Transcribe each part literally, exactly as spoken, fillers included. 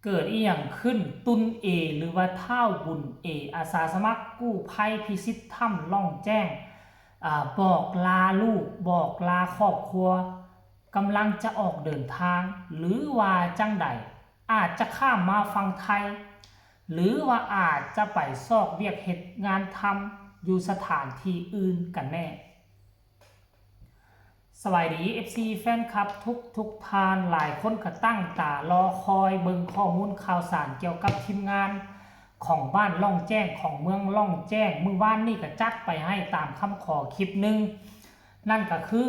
เกิดอีหยังขึ้น ตุนเอ หรือว่าท้าวบุญเอ อาสาสมัครกู้ภัยพิชิตถ้ำล่องแจ้ง อ่า บอกลาลูก บอกลาครอบครัว กำลังจะออกเดินทาง หรือว่าจั่งใด อาจจะข้ามมาฝั่งไทย หรือว่าอาจจะไปซอกเวียกเฮ็ดงานทำอยู่สถานที่อื่นกันแน่ สวัสดี เอฟซี แฟนคลับทุกทุกท่าน หลายคนก็ตั้งตารอคอยเบิ่งข้อมูลข่าวสารเกี่ยวกับทีมงานของบ้านล่องแจ้ง ของเมืองล่องแจ้ง มื้อวานนี้ก็จัดไปให้ตามคำขอคลิปหนึ่ง นั่นก็คือ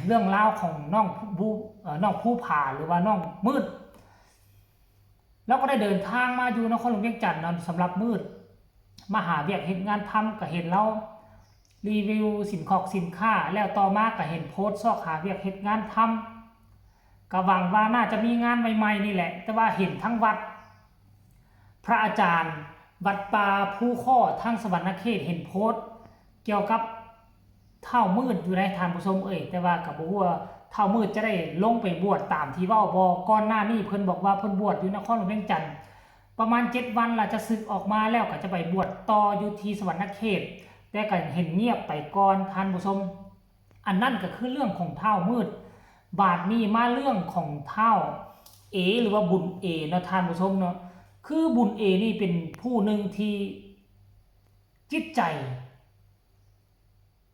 เรื่องราวของน้องภู เอ่อ น้องภูผา หรือว่าน้องมืด แล้วก็ได้เดินทางมาอยู่นครหลวงเวียงจันทน์เนาะ สำหรับมืด มาหาเวียกเฮ็ดงานทำ ก็เห็นลาวรีวิวสินคอกสินค้า แล้วต่อมาก็เห็นโพสต์ซอกหาเวียกเฮ็ดงานทำ ก็หวังว่าน่าจะมีงานใหม่ๆนี่แหละ แต่ว่าเห็นทั้งวัด พระอาจารย์วัดป่าภูค้อทางสะหวันนะเขต เห็นโพสต์เกี่ยวกับท้าวมืดอยู่ได้ ท่านผู้ชมเอ่ย แต่ว่าก็บ่ฮู้ว่าท้าวมืดจะได้ลงไปบวชตามที่เว้าบ่ ก่อนหน้านี้เพิ่นบอกว่าเพิ่นบวชอยู่นครหลวงเวียงจันทน์ ประมาณเจ็ดวัน แล้วจะสึกออกมา แล้วก็จะไปบวชต่ออยู่ที่สะหวันนะเขต แต่ก็เห็นเงียบไปก่อน ท่านผู้ชม อันนั้นก็คือเรื่องของท้าวมืด บาดนี้มาเรื่องของท้าวเอ หรือว่าบุญเอ เนาะ ท่านผู้ชมเนาะ คือบุญเอนี่เป็นผู้หนึ่งที่จิตใจ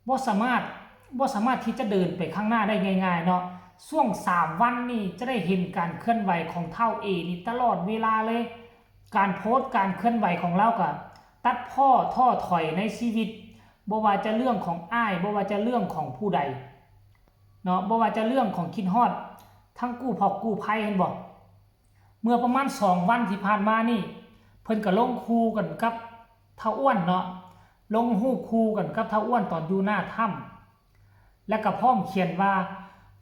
บ่สามารถ บ่สามารถที่จะเดินไปข้างหน้าได้ง่ายๆเนาะ ช่วงสามวันนี่จะได้เห็นการเคลื่อนไหวของท้าวเอนี่ตลอดเวลาเลย การโพสต์การเคลื่อนไหวของลาวก็ตัดพ้อท้อถอยในชีวิต บ่ว่าจะเรื่องของอ้าย บ่ว่าจะเรื่องของผู้ใดเนาะ บ่ว่าจะเรื่องของคิดฮอด ทั้งกู้พอกกู้ภัย เห็นบ่ เมื่อประมาณสองวันที่ผ่านมานี่ เพิ่นก็ลงคู่กันกับท้าวอ้วนเนาะ ลงรูปคู่กันกับท้าวอ้วนตอนอยู่หน้าถ้ำ และก็พร้อมเขียนว่า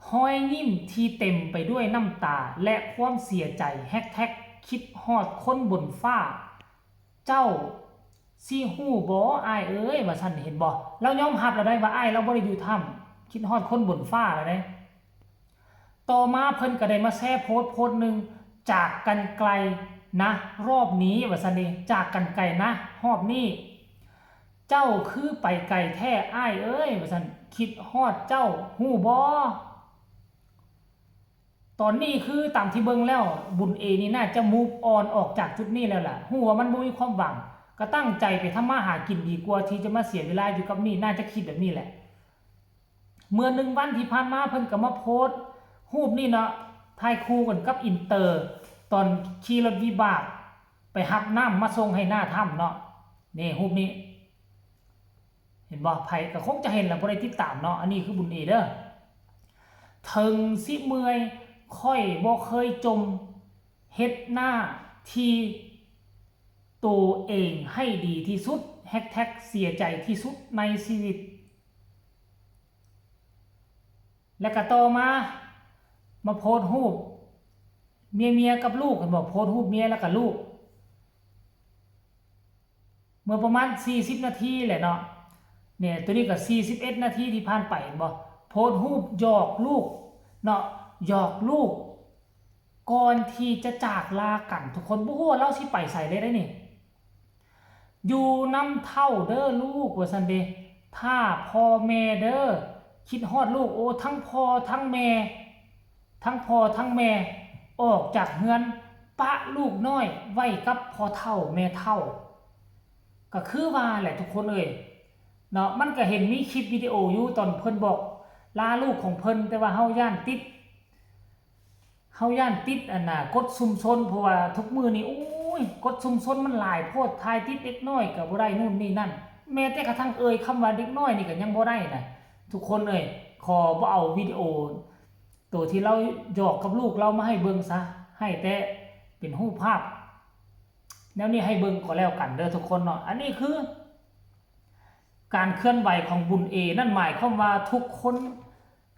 ฮอยยิ้มที่เต็มไปด้วยน้ำตาและความเสียใจ แฮชแท็ก คิดฮอดคนบนฟ้า เจ้าสิฮู้บ่อ้ายเอ้ย ว่าซั่น เห็นบ่ ลาวยอมรับแล้วได้ว่าอ้ายลาวบ่ได้อยู่ถ้ำ คิดฮอดคนบนฟ้าแล้วเด้ ต่อมาเพิ่นก็ได้มาแชร์โพสต์โพสต์หนึ่ง จากกันไกลนะรอบนี้ ว่าซั่นเด้ จากกันไกลนะรอบนี้ เจ้าคือไปไกลแท้อ้ายเอ้ย ว่าซั่น คิดฮอดเจ้าฮู้บ่ ตอนนี้คือตามที่เบิ่งแล้ว บุญเอนี่น่าจะ move on ออกจากจุดนี้แล้วล่ะ ฮู้ว่ามันบ่มีความหวัง ก็ตั้งใจไปทำมาหากินดีกว่าที่จะมาเสียเวลาอยู่กับนี่ น่าจะคิดแบบนี้แหละ เมื่อหนึ่งวันที่ผ่านมาเพิ่นก็มาโพสต์รูปนี่เนาะ ถ่ายคู่กันกับอินเตอร์ ตอนขี่รถวิบากไปรับน้ำมาส่งให้หน้าถ้ำเนาะ นี่รูปนี้ เห็นบ่ ไผก็คงจะเห็นแล้ว บ่ได้ติดตามเนาะ อันนี้คือบุญเอเด้อ เถิงสิเมื่อย ข้อยบ่เคยจม เฮ็ดหน้าที่ตัวเองให้ดีที่สุด แฮชแท็ก เสียใจที่สุดในชีวิต และก็ต่อมา มาโพสต์รูปเมียๆกับลูก เห็นบ่ โพสต์รูปเมียแล้วก็ลูก เมื่อประมาณสี่สิบนาทีแหละเนาะ เนี่ย ตัวนี้ก็สี่สิบเอ็ดนาทีที่ผ่านไป เห็นบ่ โพสต์รูปหยอกลูกเนาะ หยอกลูก ก่อนที่จะจากลากัน ทุกคน บ่ฮู้ว่าลาวสิไปไสเลยเด้นี่ อยู่นำเฒ่าเด้อลูก ว่าซั่นเด้ ถ้าพ่อแม่เด้อ คิดฮอดลูก โอ้ ทั้งพ่อทั้งแม่ ทั้งพ่อทั้งแม่ ออกจากเฮือน ปะลูกน้อยไว้กับพ่อเฒ่าแม่เฒ่า ก็คือว่าแหละทุกคนเอ้ย เนาะ มันก็เห็นมีคลิปวิดีโออยู่ตอนเพิ่นบอกลาลูกของเพิ่น แต่ว่าเฮาย้านติด เฮาย้านติดอันน่ะ กฎชุมชน เพราะว่าทุกมื้อนี้ โอ้ย กฎชุมชนมันหลายโพด ถ่ายติดเด็กน้อยก็บ่ได้ นู่นนี่นั่น แม้แต่กระทั่งเอ่ยคำว่าเด็กน้อยนี่ก็ยังบ่ได้นะ ทุกคนเอ้ย ขอบ่เอาวิดีโอ ตัวที่ลาวหยอกกับลูกลาวมาให้เบิ่งซะ ให้แต่เป็นรูปภาพ แนวนี้ให้เบิ่งก็แล้วกันเด้อทุกคนเนาะ อันนี้คือ การเคลื่อนไหวของบุญเอ นั่นหมายความว่าทุกคน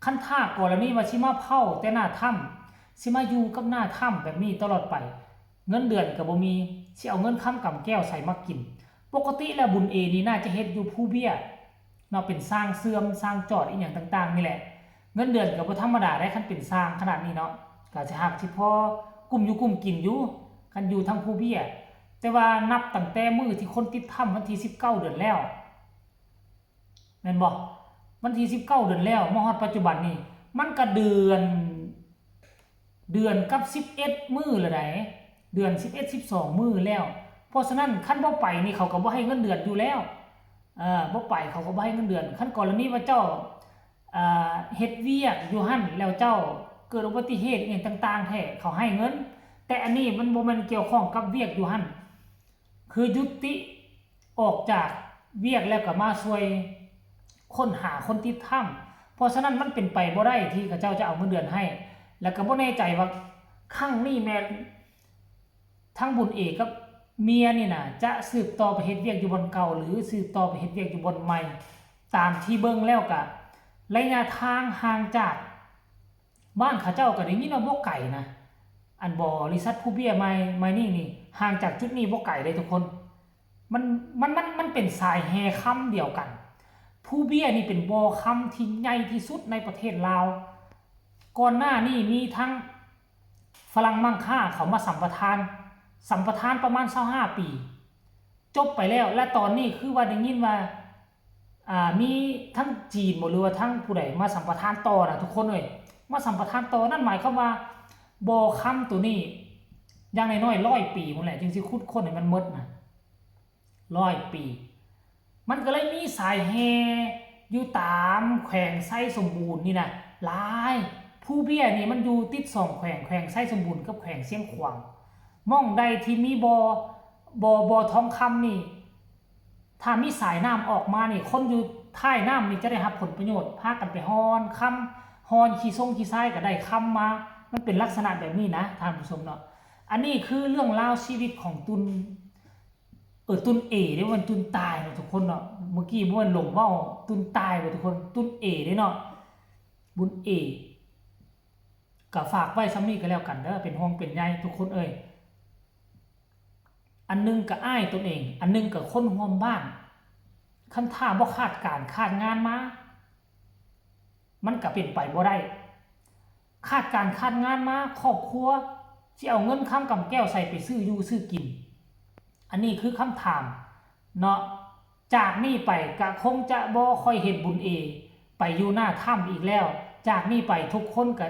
คันถ้ากรณีว่าสิมาเฝ้าแต่หน้าถ้ำ สิมาอยู่กับหน้าถ้ำแบบนี้ตลอดไป เงินเดือนก็บ่มี สิเอาเงินคำกำแก้วไสมากิน ปกติแล้วบุญเอนี่น่าจะเฮ็ดอยู่ภูเบี้ยเนาะ เป็นช่างเชื่อม ช่างจอด อีหยังต่างๆนี่แหละ เงินเดือนก็บ่ธรรมดาได้ คันเป็นช่างขนาดนี้เนาะ ก็สิหากสิพอกุ้มอยู่กุ้มกินอยู่ กันอยู่ทั้งภูเบี้ย แต่ว่านับตั้งแต่มื้อที่คนติดถ้ำวันที่สิบเก้าเดือนแล้ว แม่นบ่ วันที่สิบเก้าเดือนแล้วมาฮอดปัจจุบันนี่ มันก็เดือน เดือนกับสิบเอ็ดมื้อแล้วได๋ เดือนสิบเอ็ด สิบสองมื้อแล้ว เพราะฉะนั้นคันบ่ไปนี่เขาก็บ่ให้เงินเดือนอยู่แล้ว เอ่อ บ่ไปเขาก็บ่ให้เงินเดือน คันกรณีว่าเจ้า เอ่อ เฮ็ดเวียกอยู่หั่นแล้วเจ้าเกิดอุบัติเหตุอิหยังต่างๆแท้ เขาให้เงิน แต่อันนี้มันบ่แม่นเกี่ยวข้องกับเวียกอยู่หั่น คือยุติออกจากเวียกแล้วก็มาช่วยค้นหาคนติดถ้ำ เพราะฉะนั้นมันเป็นไปบ่ได้ที่เขาเจ้าจะเอาเงินเดือนให้ แล้วก็บ่แน่ใจว่าครั้งนี้แม่นทั้งบุญเอกกับเมียนี่น่ะ จะสืบต่อไปเฮ็ดเวียกอยู่บ่อนเก่า หรือสืบต่อไปเฮ็ดเวียกอยู่บ่อนใหม่ ตามที่เบิ่งแล้วก็ระยะทางห่างจากบ้านเขาเจ้าก็ได้ยินว่าบ่ไกลนะ อันบริษัทภูเบี้ยไมไมนิ่งนี่ห่างจากจุดนี้บ่ไกลเลยทุกคน มันมันมันมันเป็นสายแฮคำเดียวกัน ภูเบี้ยนี่เป็นบ่อคำที่ใหญ่ที่สุดในประเทศลาว ก่อนหน้านี้มีทั้งฝรั่งมังค่าเขามาสัมปทาน สัมปทานประมาณซาวห้าปี จบไปแล้ว และตอนนี้คือว่าได้ยินว่า อ่า มีทั้งจีนบ่หรือว่าทั้งผู้ใดมาสัมปทานต่อนะทุกคนเอ้ย มาสัมปทานต่อ นั่นหมายความว่าบ่อคำตัวนี้ อย่างน้อยๆร้อยปีพู้นแหละ จึงสิขุดค้นให้มันหมดนะ ร้อยปี มันก็เลยมีสายแฮอยู่ตามแขวงไชยสมบูรณ์นี่นะ หลาย ภูเบี้ยนี่มันอยู่ติดสองแขวง แขวงไชยสมบูรณ์กับแขวงเชียงขวาง หม่องใดที่มีบ่อ บ่อ บ่อทองคำนี่ ถ้ามีสายน้ำออกมานี่ คนอยู่ท้ายน้ำนี่จะได้รับผลประโยชน์ พากันไปฮอนคำ ฮอนขี้ซงขี้ทรายก็ได้คำมา มันเป็นลักษณะแบบนี้นะท่านผู้ชมเนาะ อันนี้คือเรื่องราวชีวิตของตุน เออ ตุนเอเด้ มันตุนตายเนาะทุกคนเนาะ เมื่อกี้บ่แม่นหลงเว้า ตุนตายบ่ทุกคน ตุนเอเด้เนาะ บุญเอ ก็ฝากไว้ส่ำนี้ก็แล้วกันเด้อ เป็นห่วงเป็นใยทุกคนเอ้ย อันหนึ่งก็อ้ายตนเอง อันหนึ่งก็คนร่วมบ้าน คันถ้าบ่ขาดการขาดงานมา มันก็เป็นไปบ่ได้ ขาดการขาดงานมา ครอบครัวสิเอาเงินคำกำแก้วใสไปซื้ออยู่ซื้อกิน อันนี้คือคำถามเนาะ จากนี้ไปก็คงจะบ่ค่อยเห็นบุญเอไปอยู่หน้าถ้ำอีกแล้ว จากนี้ไปทุกคนก็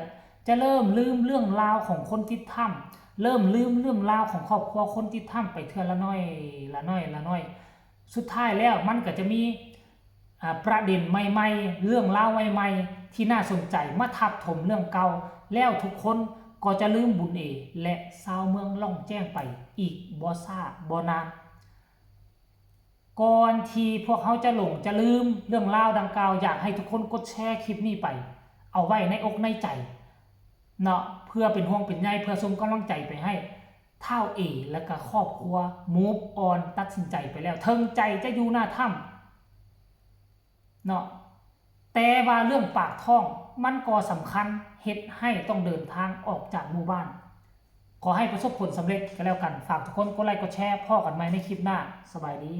จะเริ่มลืมเรื่องราวของคนติดถ้ำ เริ่มลืมเรื่องราวของครอบครัวคนติดถ้ำไปเทื่อละน้อย ละน้อย ละน้อย สุดท้ายแล้วมันก็จะมี อ่า ประเด็นใหม่ๆ เรื่องราวใหม่ๆ ที่น่าสนใจมาทับถมเรื่องเก่า แล้วทุกคนก็จะลืมบุญเอ และชาวเมืองล่องแจ้งไปอีกบ่ช้าบ่นาน ก่อนที่พวกเขาจะหลงจะลืมเรื่องราวดังกล่าว อยากให้ทุกคนกดแชร์คลิปนี้ไป เอาไว้ในอกในใจเนาะ เพื่อเป็นห่วงเป็นใย เพื่อส่งกำลังใจไปให้ท้าวเอ และก็ครอบครัว move on ตัดสินใจไปแล้ว เถิงใจจะอยู่หน้าถ้ำเนาะ แต่ว่าเรื่องปากท้องมันก็สำคัญ เฮ็ดให้ต้องเดินทางออกจากหมู่บ้าน ขอให้ประสบผลสำเร็จก็แล้วกัน ฝากทุกคนกดไลค์กดแชร์ พ้อกันใหม่ในคลิปหน้า สบายดี